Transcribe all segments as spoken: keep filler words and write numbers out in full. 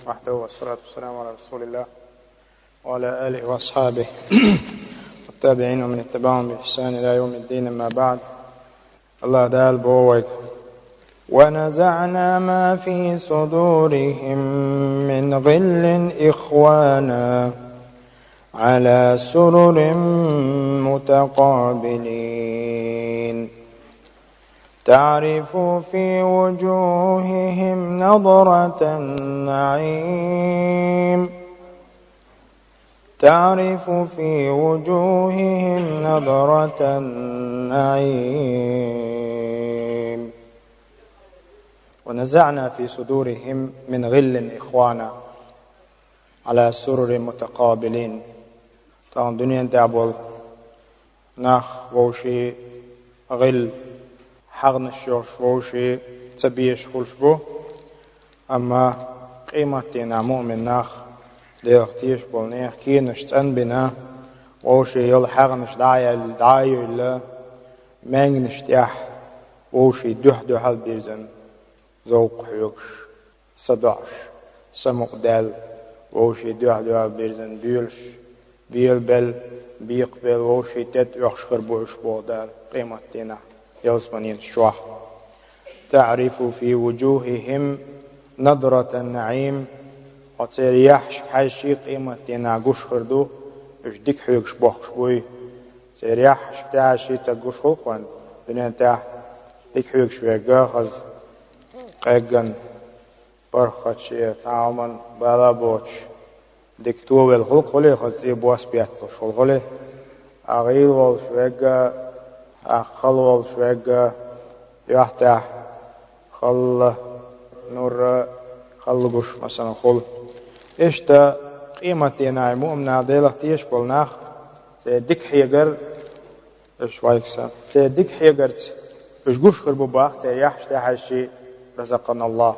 وحده، والصلاة والسلام على رسول الله وعلى آله وأصحابه والتابعين ومن اتبعهم بإحسان إلى يوم الدين، أما بعد. الله تعالى بوويك: ونزعنا ما في صدورهم من غل إخوانا على سرر متقابلين. تعرف في وجوههم نضرة النعيم، تعرف في وجوههم نضرة النعيم. ونزعنا في صدورهم من غل إخوانا على سرر متقابلين. Тахана дуьнен тӀехь болу нах вовшийн гӀилла, хьагӀнаш йолуш вовшийн ца безаш хуьлуш бу, амма къематдийнахь муъмин нах, Делах тешаш болу нехан кенаш цӀанбина, вовшийн йолу хьагӀнаш дӀа а яьлла, дӀа а йовлла, маьнгнаш тӀехь вовшийн дуьхь-дуьхьал бирзина зовкх хьоьгуш, са доӀуш, самукъадаьлла, вовшийн дуьхь-дуьхьал бирзина боьлуш, белабелла, бекхабелла, вовшийн тӀе тӀеоьхуш хир бу уьш боху Дала къематдийнахь ялсаманин чохь. تعرف في وجوههم نضرة النعيم. Хьо церан яххьашка хьаьжча къематдийнахь гуш хир ду, уьш дика хьоьгуш бохкуш буй. Церан яххьашка тӀехьаьжча стаг гуш хуьлу-кх вайна дуьнен тӀехь, дика хьоьгуш верг хаза, къеггина, паргӀатчу цхьа хӀуманна бала а боцуш, дика товелла хуьлу-кх, хуьлий, хаза цӀен бос бетталуш хуьлу, хуьлий. А гӀийла волуш верг а, а хала волуш верг а, юьхь тӀехь халла, нур а, халла гуш, масалан, хуьлу. Иштта къематдийнахь муъминаш, Делах тешаш болу нах, церан дика хьегар, уьш вайгса, церан дика хьегарца уьш гуш хир бу боху, церан яххьашка тӀехьаьжча, رزقنا الله,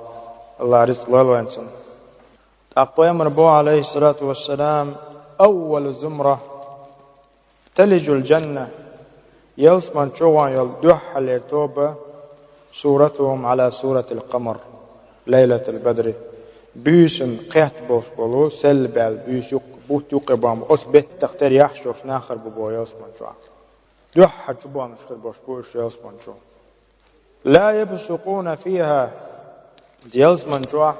АллахӀа рицкъ лойла вайна цунна. ТӀаккха пайхамара боху, Ӏалайхиссалату вассалам: أول زمرة تلج الجنة, ялсамани чу гӀан йолу дуьххьарлера тоба, صورتهم على صورة القمر ليلة البدر, буьйсанна кхетта болуш болу, селла баьлла буьйса юккъе, бутт юккъе бан бу, оцу беттах тера яххьаш йолуш нах хир бу боху ялсамани чохь. Дуьххьара чу баханаш хир болуш бу уьш ялсамани чу. لا يبصقون فيها, ялсамани чохь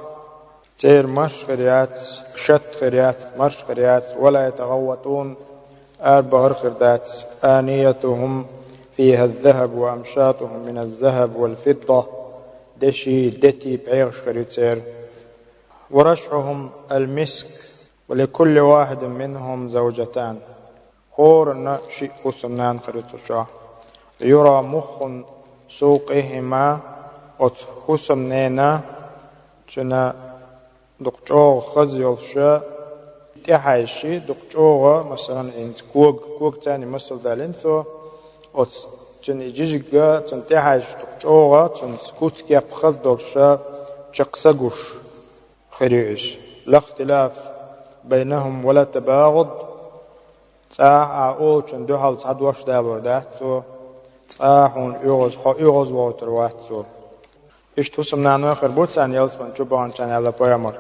церан марш хир яц, шатта хир яц, марш хир яц, ولا يتغوطون, арабахар хир дац. آنيتهم فيها الذهب وأمشاطهم من الذهب والفضة, деши, дети, пхьегӀаш хир ю церан. ورشحهم المسك ولكل واحد منهم زوجتان. ХӀоранна шиъ хӀусамнана хир ю цу чохь. يرى مخ سوقهما, оцу хӀусамненан, цуьнан дукха чӀогӀа хаза йолуш, тӀехьаьжча дукха чӀогӀа, масалан, хӀинца кога, когца цхьаьна масал далийна цо, оцу цуьнан и жижигга, цунна тӀехьаьжча дукха чӀогӀа, цуьнан куц-кеп хаза долуш, чекх са гуш хир ю иза. لا اختلاف بينهم ولا تباغض, цкъа а олучунна дуьхьал цхьа дош далор дац цо, цкъа а хьуна оьгӀаз-, хьо оьгӀазвойтур вац цо. Иштта хӀусамнаной хир бу царна ялсамани чу баханчарна, аьлла пайхамара.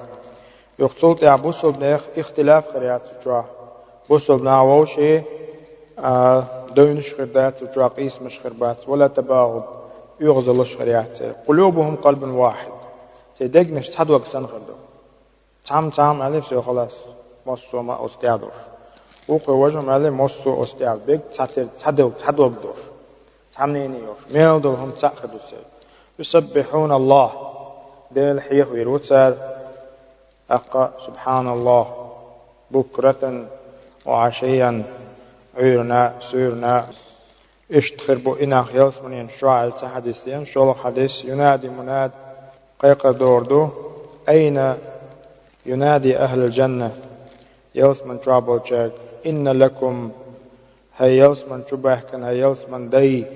Юха цул тӀаьхьа бусалба нехан ихтилаф хир яц цу чохь. Бусалба нах вовшийн, а, девнаш хир дац цу чохь, къийсамаш хир бац, ولا تباغض, оьгӀазаллаш хир яц церан. قلوبهم قلب واحد, церан дегнаш цхьа дог санна хир ду. Цхьамма, цхьамма аьлла, всё, халас, массо а ма оцу тӀехь долуш. Вукхо, важа-м аьлла, массо а оцу тӀехь, бегга цхьатера, цхьа дог, цхьа дог долуш. Цхьа мнение йолуш. Мел долу хӀума цхьаъ хир ду церан. يسبحون الله, Дела хьехавийр ву цара. ТӀаккха سبحان الله بكرة وعشيا, Ӏуьйранна, суьйранна. Иштта хир бу и нах ялсаманин чохь, аьлла цхьа хьадис деана, шолгӀа хьадис: ينادي مناد, кхайкхар догӀур ду, أين ينادي أهل الجنة, ялсамани чохь болчаьрга: إن لكم, хӀай ялсамани чу баьхкина, хӀай ялсамани дай,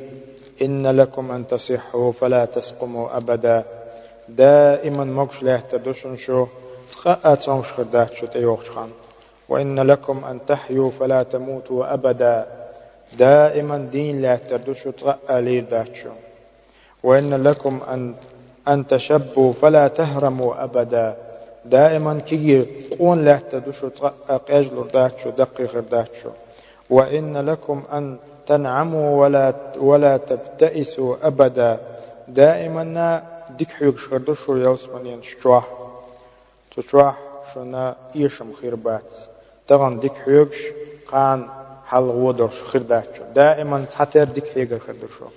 إن لكم أن تصحوا فلا تسقموا أبدا, даиман могуш лаьттар ду шуна шу, цкъа а цомгуш хир дац шу тӀейогӀучу ханна. وإن لكم أن تحيوا فلا تموتوا أبدا, даиман дийна лаьттар ду шу, цкъа а лийр дац шу. وإن لكم أن، أن تشبوا فلا تهرموا أبدا, Даиман кегий къона лаьттар ду шу, цкъа а къежлур дац шу, даккхий хир дац шу. «وإن لكم أن تنعموا ولا، ولا تبتئسوا أبدا». Даиманна дика хьоьгуш хир ду шу ялсаманенаш чохь. Цу чохь шуна эшам хир бац. Тахана дика хьоьгуш, кхана хьалха вон долуш хир дац шу. Даиман цхьатерра дика хьегар хир ду шу.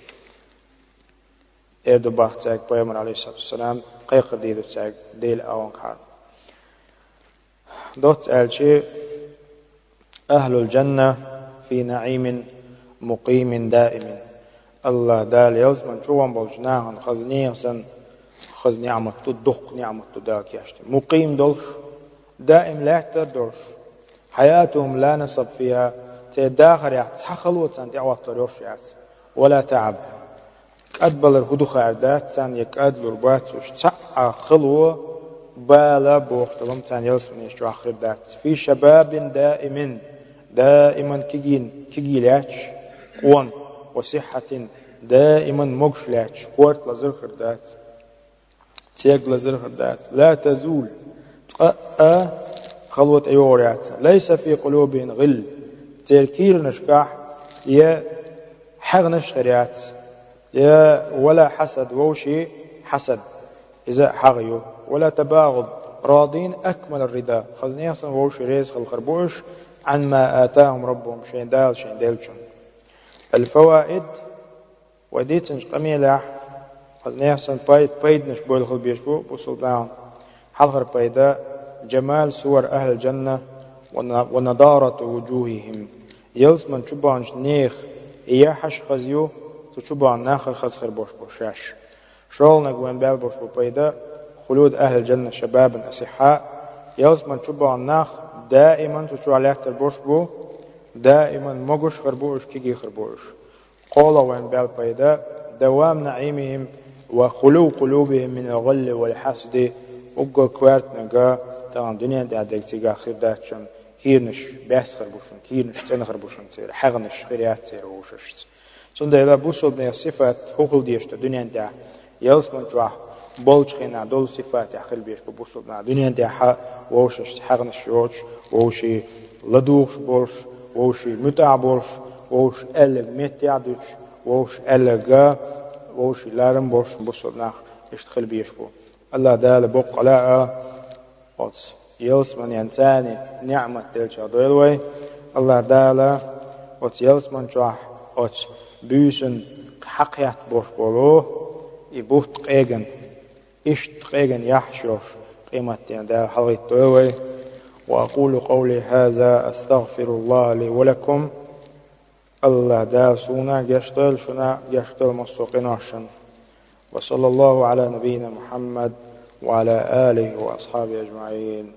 Эр ду боху цаьрга пайхамар, алейхиссалату вассалам, кхайкхар дийр ду цаьрга Делан агӀонгахьара. Доцца аьлча, «أهل الجنة في نعيم مقيم دائم». АллахӀ Дала ялсамани чу ван болчу нахана хаза нехан санна, хаза ниӀмат ду, дуккха ниӀмат ду Дала кечдина. Мукъим долуш, даим лаьттар долуш. «حياتهم لا نصب فيها», церан дахарехь цхьа хало царна тӀехӀоттор йолуш яц. «ولا تعب». КӀадбалар хӀун ду хаар дац царна, я кӀадлур бац уьш, цхьа а хало, бала бохуш долу хӀума царна ялсаманеш чохь хир дац. «في شباب دائم», даиман кегий, кегий лаьтташ, къона, «وصحة», даиман могуш лаьтташ, корта лазар хир дац. Церг лазар хир дац. «لا تزول», цкъа а хало тӀейогӀур яц. «ليس في قلوبهم غل», церан кийранашкахь я хьагӀнаш хир яц, я «ولا حسد», вовшийн хьасад, иза а хьагӀ ю, «ولا تباغض», «راضين أكمل الرضا», хаза нехан санна вовшийн реза хилла хир бу уьш, «عما آتاهم ربهم», шайн Дала шайна деллачунна. «الفوائد», вай дийцинчу къамелехь, хаза нехан санна пай-, пайданаш бойла хила безаш бу бусалба нахана. Хьалхара пайда: «جمال صور أهل الجنة ون-، ونضارة وجوههم». Ялсамани чу баханчу нехан яххьаш хаза ю, цу чу бахана нах а хаза хир болуш бу шаьш. ШолгӀаниг вайна баьлла болуш бу пайда: «خلود أهل الجنة شبابا أصحاء». Ялсамани чу бахана нах даиман цу чохь лаьттар болуш бу, даиман могуш хир бу уьш, кегий хир бу уьш. КхоалгӀа вайна баьлла пайда: «دوام نعيمهم وخلو قلوبهم من الغل والحسد». Уггар коьртаниг тахана дуьнен тӀехь дерг цигахь хир дац шуна, кийранаш баьсса хир бу шуна, кийранаш цӀена хир бу шуна церан, хьагӀнаш хир яц церан вовшашца. Цундела бусалба нехан сифат хӀун хила дезаш ду дуьнен тӀехь? Ялсамани чохь болчу хенахь долу сифатех хила безаш бу бусалба нах. Дуьнен тӀехь вовшашца хьагӀнаш йоцуш, вовшийн ладугӀуш болуш, вовшийн муьтӀахь болуш, вовшийн аьлларг меттехь а дуьтуш, вовшийн аьлларг, вовшийн ларам болуш бусалба нах иштта хила безаш бу. АллахӀ Дала боккъала а оцу ялсаманин царна ниӀмат деллачех дойла вай. АллахӀ Дала оцу ялсамани чохь оцу буьйсанна хьакхетта болуш болу и бутт къегина, иштта къегина яххьаш йолуш къематдийнахь Дала хьалагӀиттадойла вай. وأقول قولي هذا أستغفر الله لي ولكم. АллахӀ Дала суна гечдойла, шуна гечдойла массо а къиношна. وصلى الله على نبينا محمد وعلى آله وأصحابه أجمعين.